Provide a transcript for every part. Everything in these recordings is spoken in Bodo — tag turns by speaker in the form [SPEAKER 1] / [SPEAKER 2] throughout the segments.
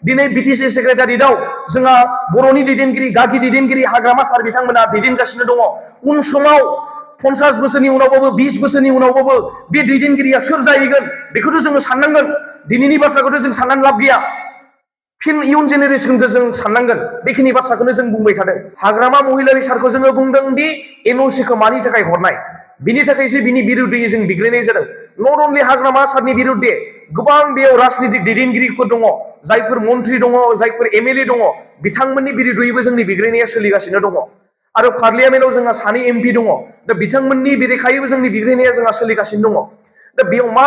[SPEAKER 1] दिनै बिटिसि सेक्रेटारियेटआव जोंहा बर'नि दैदेनगिरि गागि दैदेनगिरि हाग्रामा सार बिथांमोना दैदेनगासिनो दङ। उन समाव 50 बोसोरनि उनावबाबो 20 बोसोरनि उनावबाबो बे दैदेनगिरिया सोर जाहैगोन बेखौथ' जोङो साननांगोन। दिनैनि बाथ्राखौथ' जों साननानै लाब गैया। फिन इयुन जेनेरेसनखौ जों साननांगोन। बेखिनि बाथ्राखौनो जों बुंबाय थादों। हाग्रामा महिलारि सारखौ जोङो बुंदों दि एनअसिखौ मानि थाखाय हरनाय, बिनि थाखायसो बिनि बिरुद्धै जों बिग्रायनाय जादों। नट अनलि हाग्रामा सारनि बिरुद्धे गोबां बेयाव राजनितिक दैदेनगिरिफोर दङ, जायफोर मन्त्रि दङ, जायफोर एमएलए दङ, बिथांमोननि बिरुद्धैबो जोंनि बिग्रायनाया सोलिगासिनो दङ। आरो पार्लियामेन्टआव जोंहा सानै एमपि दङ। दा बिथांमोननि बेरेखायैबो जोंनि बिग्रायनाया जोंहा सोलिगासिनो दङ। दा बेयाव मा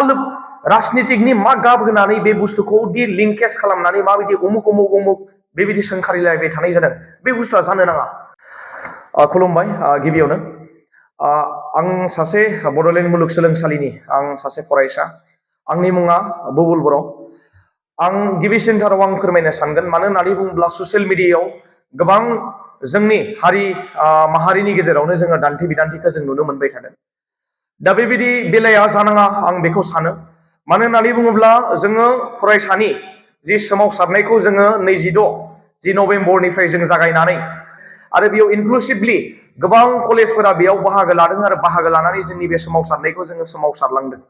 [SPEAKER 1] राजनितिकनि मा गाब होनानै बे बुस्थुखौ दि लिंकेज खालामनानै माबायदि उमुक उमुक उमुक बेबायदि सोंखारिलायबाय थानाय जादों, बे बुस्थुआ जानो नाङा। खुलुमबाय। गिबियावनो आं सासे बड'लेण्ड मुलुगसोलोंसालिनि आं सासे फरायसा। आंनि मुङा बुबुल बर'। आं गिबिसिनथाराव आं फोरमायनो सानगोन, मानो होननानै बुङोब्ला ससियेल मिडियायाव गोबां जोंनि हारि माहारिनि गेजेरावनो जोङो दान्थे बिदान्थेखौ जों नुनो मोनबाय थादों। दा बेबायदि बेलाया जानाङा आं बेखौ सानो। मानो होननानै बुङोब्ला जोङो फरायसानि जि सोमावसारनायखौ जोङो 26 नभेम्बरनिफ्राय जों जागायनानै आरो बेयाव इनक्लुसिभलि गोबां कलेजफोरा बेयाव बाहागो लादों आरो बाहागो लानानै जोंनि बे सोमावसारनायखौ जोङो सोमावसारलांदों।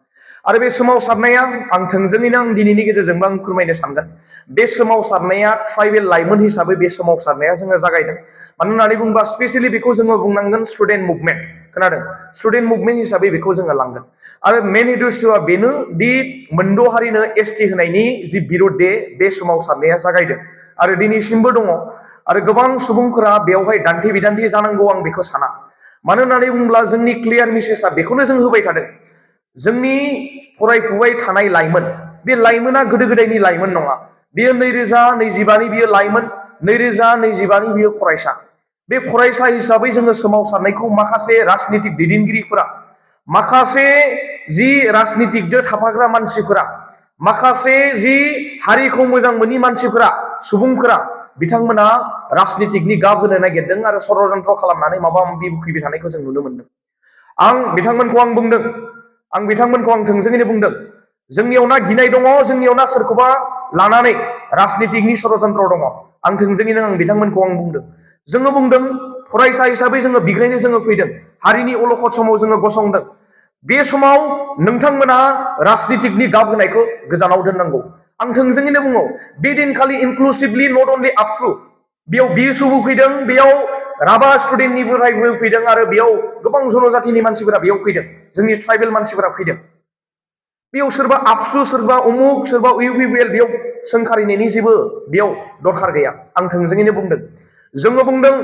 [SPEAKER 1] आरो बे सोमावसारनाया आं थोंजोङैनो आं दिनैनि गेजेरजोंबो आं फोरमायनो सानगोन। बे सोमावसारनाया ट्राइबेल लाइमोन हिसाबै बे सोमावसारनाया जोङो जागायदों। मानो होननानै बुङोब्ला स्पेसियेलि बेखौ जोङो बुंनांगोन स्टुडेन्ट मुभमेन्ट। खोनादों? स्टुडेन्ट मुभमेन्ट हिसाबै बेखौ जोङो लांगोन। आरो मेन उद्देश्यआ बेनो दि मोनद' हारिनो एसटि होनायनि जि बिरुद्धे बे सोमावसारनाया जागायदों आरो दिनैसिमबो दङ। आरो गोबां सुबुंफोरा बेवहाय दान्थे बिदान्थे जानांगौ आं बेखौ साना। मानो होननानै बुङोब्ला जोंनि क्लियार मेसेजआ बेखौनो जों होबाय थादों। जोंनि फरायफुबाय थानाय लाइमोन, बे लाइमोना गोदो गोदायनि लाइमोन नङा। बेयो 2025नि बियो लाइमोन, 2025नि बियो फरायसा। बे फरायसा हिसाबै जोङो सोमावसारनायखौ माखासे राजनितिक दैदेनगिरिफोरा, माखासे जि राजनितिकजों थाफाग्रा मानसिफोरा, माखासे जि हारिखौ मोजां मोनि मानसिफोरा, सुबुंफोरा, बिथांमोना राजनितिकनि गाब होनो नागिरदों आरो षड्यन्त्र खालामनानै माबा माबि बुखिबाय थानायखौ जों नुनो मोनदों। आं बिथांमोनखौ आं थोंजोङैनो बुंदों, जोंनियाव ना गिनाय दङ, जोंनियाव ना सोरखौबा लानानै राजनितिकनि षड्यन्त्र दङ। आं थोंजोङैनो बिथांमोनखौ आं बुंदों। जोङो बुंदों फरायसा हिसाबै जोङो बिग्रायनो जोङो फैदों, हारिनि अलखद समाव जोङो गसंदों। बे समाव नोंथांमोना राजनितिकनि गाब होनायखौ गोजानाव दोननांगौ। आं थोंजोङैनो बुङो, बे दिनखालि इनक्लुसिभलि नट अनलि आबसु, बेयाव बिएसुबो फैदों, बेयाव राभा स्टुडेन्टनिफ्रायबो फैदों आरो बेयाव गोबां जनजातिनि मानसिफोरा बेयाव फैदों, जोंनि ट्राइबेल मानसिफोरा फैदों। बेयाव सोरबा आबसु, सोरबा उमुक, सोरबा इउपिपिएल बेयाव सोंखारिनायनि जेबो बेयाव दरखार गैया। आं थोंजोङैनो बुंदों। जोङो बुंदों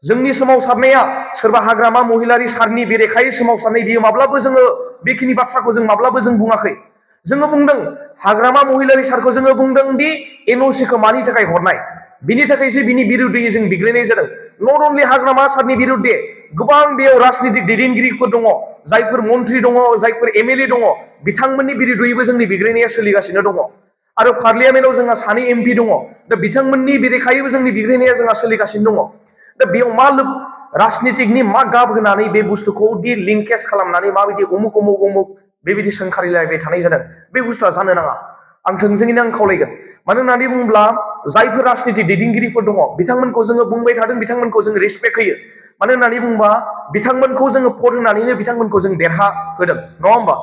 [SPEAKER 1] जोंनि सोमावसारनाया सोरबा हाग्रामा महिलारि सारनि बेरेखायै सोमावसारनाय, बियो माब्लाबो जोङो बेखिनि बाथ्राखौ जों माब्लाबो जों बुङाखै। जोङो बुंदों हाग्रामा महिलारि सारखौ जोङो बुंदों दि एनअसिखौ मानि थाखाय हरनाय, बिनि थाखायसो बिनि बिरुद्धै जों बिग्रायनाय जादों। नट अनलि हाग्रामा सारनि बिरुद्धे गोबां बेयाव राजनितिक दैदेनगिरिफोर दङ, जायफोर मन्त्रि दङ, जायफोर एमएलए दङ, बिथांमोननि बिरुद्धैबो जोंनि बिग्रायनाया सोलिगासिनो दङ। आरो पार्लियामेन्टआव जोंहा सानै एमपि दङ। दा बिथांमोननि बेरेखायैबो जोंनि बिग्रायनाया जोंहा सोलिगासिनो दङ। दा बेयाव मा राजनितिकनि मा गाब होनानै बे बुस्थुखौ दि लिंकेज खालामनानै माबायदि उमुक उमुक उमुक बेबायदि सोंखारिलायबाय थानाय जादों, बे बुस्थुआ जानो नाङा। आं थोंजोङैनो आं खावलायगोन। मानो होननानै बुङोब्ला जायफोर राजनितिक दैदेनगिरिफोर दङ, बिथांमोनखौ जोङो बुंबाय थादों, बिथांमोनखौ जों रेसपेक्ट होयो। मानो होननानै बुङोबा बिथांमोनखौ जोङो भट होनानैनो बिथांमोनखौ जों देरहाहोदों, नङा होमबा?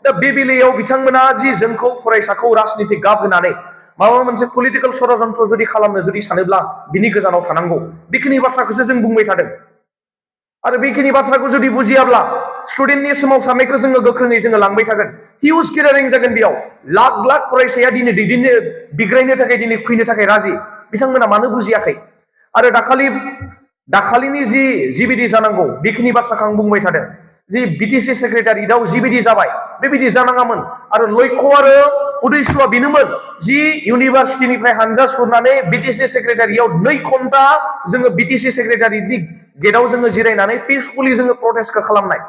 [SPEAKER 1] दा बे बेलायाव बिथांमोना जि जोंखौ फरायसाखौ राजनितिक गाब होनानै माबा मोनसे पलिटिकेल षड्यन्त्र जुदि खालामनो जुदि सानोब्ला बिनि गोजानाव थानांगौ। बेखिनि बाथ्राखौसो जों बुंबाय थादों। आरो बेखिनि बाथ्राखौ जुदि बुजियाब्ला स्टुडेन्टनि सोमावसारनायखौ जोङो गोख्रोङै जोङो लांबाय थागोन। हिउज गेदारिं जागोन। बेयाव लाख लाख फरायसाया दिनै दैदेननो बिग्रायनो थाखाय दिनै फैनो थाखाय राजि। बिथांमोना मानो बुजियाखै? आरो दाखालिनि जिबायदि जानांगौ बेखिनि बाथ्राखौ आं बुंबाय थादों। जि बिटिसि सेक्रेटारियेटआव जिबायदि जाबाय बेबायदि जानाङामोन। आरो लक्ष्य आरो उद्देश्यआ बेनोमोन जि इउनिभारसिटिनिफ्राय हानजा सुरनानै बिटिसि सेक्रेटारियाव 2 घन्टा जोङो बिटिसि सेक्रेटारियेटनि गेटआव जोङो जिरायनानै पिसफुलि जोङो प्रटेस्टखौ खालामनाय।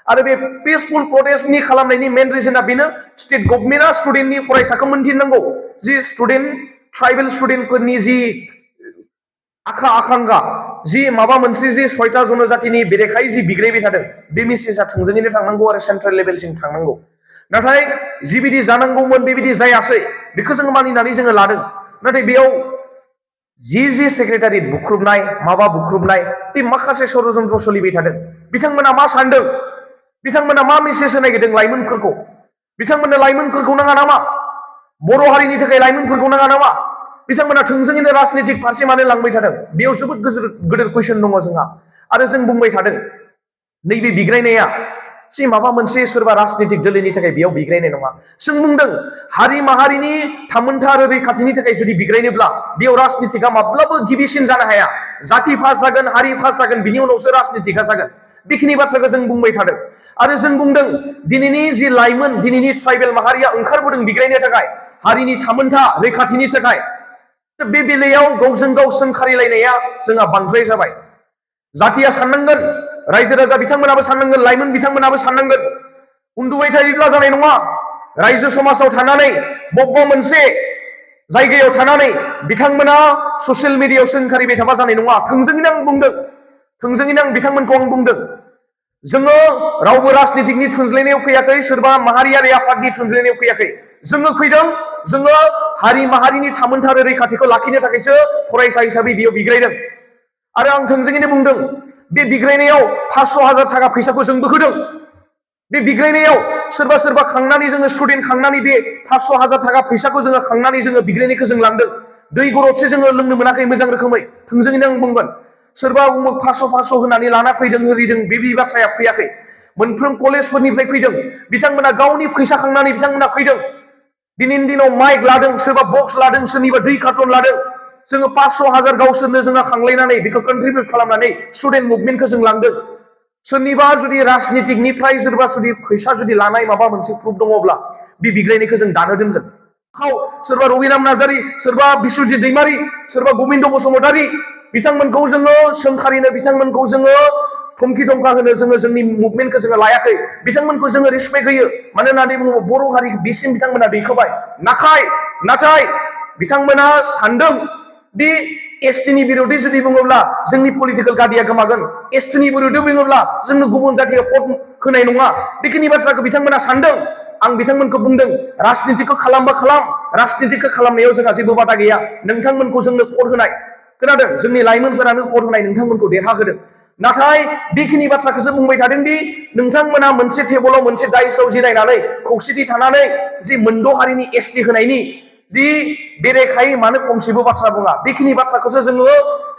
[SPEAKER 1] आरो बे पिसफुल प्रटेस्टनि खालामनायनि मेन रिजोना बेनो, स्टेट गभर्नमेन्टआ स्टुडेन्टनि फरायसाखौ मोनथिनांगौ जि ट्राइबेल स्टुडेन्टफोरनि जि आखा-आखांखा, जि माबा मोनसे जि 6टा जनजातिनि बेरेखायै जि बिग्रायबाय थादों, बे मेसेजआ थोंजोङैनो थांनांगौ आरो सेन्ट्रेल लेभेलसिम थांनांगौ। नाथाय जिबायदि जानांगौमोन बेबायदि जायासै। बेखौ जोङो मानिनानै जोङो लादों। नाथाय बेयाव जि सेक्रेटारियेट बुख्रुबनाय माबा बुख्रुबनाय बे माखासे षड़यन्त्र सोलिबाय थादों। बिथांमोना मा सानदों, बिथांमोना मा मेसेज होनो नागिरदों लाइमोनफोरखौ, बिथांमोननो लाइमोनफोरखौ नाङा नामा? बर' हारिनि थाखाय लाइमोनफोरखौ नाङा नामा? बिथांमोना थोंजोङैनो राजनितिक फारसे मानो लांबाय थादों? बेयाव जोबोद गिदिर कुइसन दङ जोंहा। आरो जों बुंबाय थादों नैबे बिग्रायनाया जि माबा मोनसे सोरबा राजनितिक दोलोनि थाखाय बेयाव बिग्रायनाय नङा। जों बुंदों हारि माहारिनि थामोनथा आरो रैखाथिनि थाखाय जुदि बिग्रायनोब्ला बेयाव राजनितिकआ माब्लाबो गिबिसिन जानो हाया। जाति पास जागोन, हारि पास जागोन, बिनि उनावसो राजनितिकआ जागोन। बेखिनि बाथ्राखौ जों बुंबाय थादों। आरो जों बुंदों दिनैनि जि लाइमोन, दिनैनि ट्राइबेल माहारिया ओंखारबोदों बिग्रायनो थाखाय, हारिनि थामोनथा रैखाथिनि थाखाय। बे बेलायाव गावजों गाव सोंखारिलायनाया जोंहा बांद्राय जाबाय। जातिया साननांगोन, रायजो राजा बिथांमोनाबो साननांगोन, लाइमोन बिथांमोनाबो साननांगोन। उन्दुबाय थायोब्ला जानाय नङा। रायजो समाजाव थानानै बबेबा मोनसे जायगायाव थानानै बिथांमोना ससियेल मिडियायाव सोंखारिबाय थाबा जानाय नङा। थोंजोङैनो आं बुंदों, थोंजोङैनो आं बिथांमोनखौ आं बुंदों, जोङो रावबो राजनितिकनि थुनज्लायनायाव फैयाखै, सोरबा माहारियारि आफादनि थुनज्लायनायाव फैयाखै। जोङो फैदों, जोङो हारि माहारिनि थामोनथा आरो रैखाथिखौ लाखिनो थाखायसो फरायसा हिसाबै बेयाव बिग्रायदों। आरो आं थोंजोङैनो बुंदों बे बिग्रायनायाव 500,000 थाखा फैसाखौ जोंबो होदों। बे बिग्रायनायाव सोरबा सोरबा खांनानै जोङो स्टुडेन्ट खांनानै बे 500,000 थाखा फैसाखौ जोङो खांनानै जोङो बिग्रायनायखौ जों लांदों। दै गरदसे जोङो लोंनो मोनाखै मोजां रोखोमै। थोंजोङैनो आं बुंगोन, सोरबा 500 होनानै लाना फैदों होरिदों बे बाथ्राया फैयाखै। मोनफ्रोम कलेजफोरनिफ्राय फैदों। बिथांमोना गावनि फैसा खांनानै बिथांमोना फैदों। दिनैनि दिनाव माइक लादों, सोरबा बक्स लादों, सोरनिबा दै कार्टन लादों। जोङो 500,000 गावसोरनो जोङो खांलायनानै बेखौ कन्ट्रिबिउट खालामनानै स्टुडेन्ट मुभमेन्टखौ जों लांदों। सोरनिबा जुदि राजनितिकनिफ्राय सोरबा जुदि फैसा जुदि लानाय माबा मोनसे प्रुफ दङब्ला बे बिग्रायनायखौ जों दानो दोनगोन। सोरबा रबिराम नार्जारि, सोरबा बिश्वजित दैमारि, सोरबा गबिन्द बसुमतारि, बिथांमोनखौ जोङो सोंखारिनो, बिथांमोनखौ जोङो धमखि धमका होनो जोङो जोंनि मुभमेन्टखौ जोङो लायाखै। बिथांमोनखौ जोङो रिसपेक्ट होयो। मानो होननानै बुङोब्ला बर' हारि बिसिम बिथांमोना दैखोबाय। नाथाय बिथांमोना सानदों दि एसटिनि बिरुद्धै जुदि बुङोब्ला जोंनि पलिटिकेल गादिया गोमागोन, एसटिनि बिरुद्धै बुङोब्ला जोंनो गुबुन जाथिया भट होनाय नङा। बेखिनि बाथ्राखौ बिथांमोना सानदों। आं बिथांमोनखौ बुंदों राजनितिकखौ खालामबा खालाम, राजनितिकखौ खालामनायाव जोंहा जेबो बादा गैया। नोंथांमोनखौ जोंनो भट होनाय खोनादों, जोंनि लाइमोनफोरानो भट होनाय नोंथांमोनखौ देरहाहोदों। नाथाय बेखिनि बाथ्राखौसो बुंबाय थादों दि नोंथांमोना मोनसे टेबोलाव मोनसे दाइसआव जिरायनानै खौसेथि थानानै जि मोनद' हारिनि एसटि होनायनि जि बेरेखायै मानो फंसेबो बाथ्रा बुङा। बेखिनि बाथ्राखौसो जोङो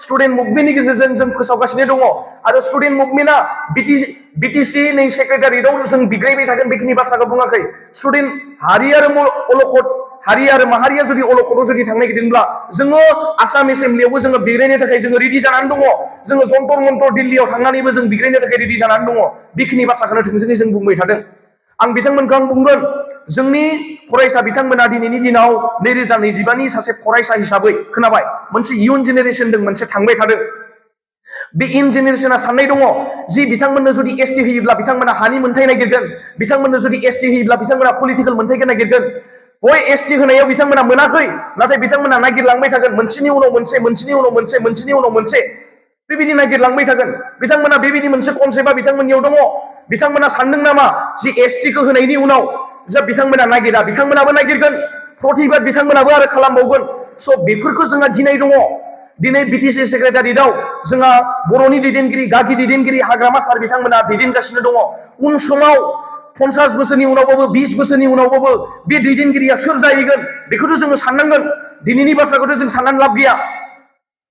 [SPEAKER 1] स्टुडेन्ट मुभमेन्टनि गेजेरजों जों फोसावगासिनो दङ। आरो स्टुडेन्ट मुभमेन्टआ बिटिसि नै सेक्रेटारियेटआव जों बिग्रायबाय थागोन बेखिनि बाथ्राखौ बुङाखै। स्टुडेन्ट हारि आरो अलखद, हारि आरो माहारिया जुदि अलखदाव जुदि थांनो नागिरदोंब्ला जोङो आसाम एसेम्ब्लियावबो जोङो बिग्रायनो थाखाय जोङो रेडि जानानै दङ। जोङो जन्तर मन्तर दिल्लीयाव थांनानैबो जों बिग्रायनो थाखाय रेडि जानानै दङ। बेखिनि बाथ्राखौनो थोंजोङै जों बुंबाय थादों। आं बिथांमोनखौ आं बुंगोन, जोंनि फरायसा बिथांमोना दिनैनि दिनाव 2025नि सासे फरायसा हिसाबै खोनाबाय, मोनसे इयुन जेनेरेसन दं, मोनसे थांबाय थादों। बे इयुन जेनेरेसना साननाय दङ जि बिथांमोननो जुदि एसटि होयोब्ला बिथांमोना हानि मोन्थाय नागिरगोन, बिथांमोननो जुदि एसटि होयोब्ला बिथांमोना पलिटिकेल मोन्थायखौ नागिरगोन। बय एसटि होनायाव बिथांमोना मोनाखै, नाथाय बिथांमोना नागिरलांबाय थागोन मोनसेनि उनाव मोनसे, मोनसेनि उनाव मोनसे, मोनसेनि उनाव मोनसे, बेबायदि नागिरलांबाय थागोन। बिथांमोना बेबायदि मोनसे कनसेप्टआ बिथांमोननियाव दङ। बिथांमोना सानदों नामा जि एसटिखौ होनायनि उनाव जा बिथांमोना नागिरा, बिथांमोनाबो नागिरगोन, प्रतिबाद बिथांमोनाबो आरो खालामबावगोन। स' बेफोरखौ जोंहा गिनाय दङ। दिनै बिटिसि सेक्रेटारियेटआव जोंहा बर'नि दैदेनगिरि, गागि दैदेनगिरि हाग्रामा सार बिथांमोना दैदेनगासिनो दङ। उन समाव 50 बोसोरनि उनावबाबो, 20 बोसोरनि उनावबाबो बे दैदेनगिरिया सोर जाहैगोन बेखौथ' जोङो साननांगोन। दिनैनि बाथ्राखौथ' जों साननानै लाब गैया।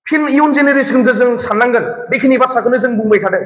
[SPEAKER 1] फिन इयुन जेनेरेसनखौ जों साननांगोन। बेखिनि बाथ्राखौनो जों बुंबाय थादों।